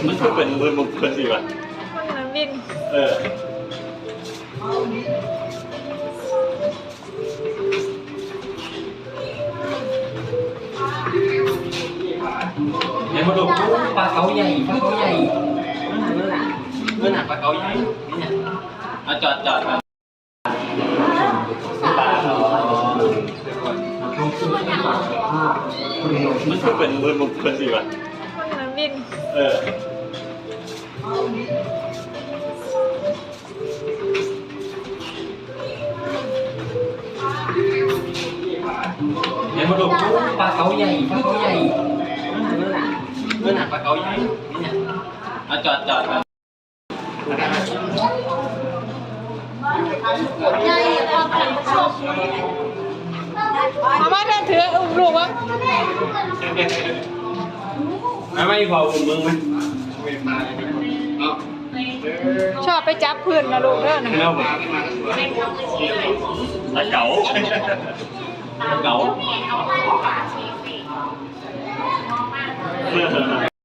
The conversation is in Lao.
ມັນຄືເປັນມືນມຸມເພິ່ນຊິວະ? ມັນບິນ ເອີ ເຫັນບໍ່ລູກ? ໂອ້ ປາເກົາໃຫຍ່ ປາເກົາໃຫຍ່ ເອີ ນັ້ນ ປາເກົາໃຫຍ່ ນີ້ນະ ເອົາຈອດ ຈອດ ມັນຄືເປັນມືນມຸມເພິ່ນຊິວະ? ມັນບິນ ເອີ ເຫັນບໍ່ລູກ? ໂອ້ ປາເກົາໃຫຍ່ ປາເກົາໃຫຍ່ ເອີ ນັ້ນ ປາເກົາໃຫຍ່ ນີ້ນະ ເອົາຈອດ ຈອດ ເອົາມາເທີ ຖືອຸ້ມລູກວະ ເອົາມາອີ່ພໍ່ອຸ້ມເບິ່ງໄໝ? ເອົາ ຊອບໄປຈັບພື້ນນະລູກເດີນະ ເອົາ ຕາເກົາ ຕາເກົາ.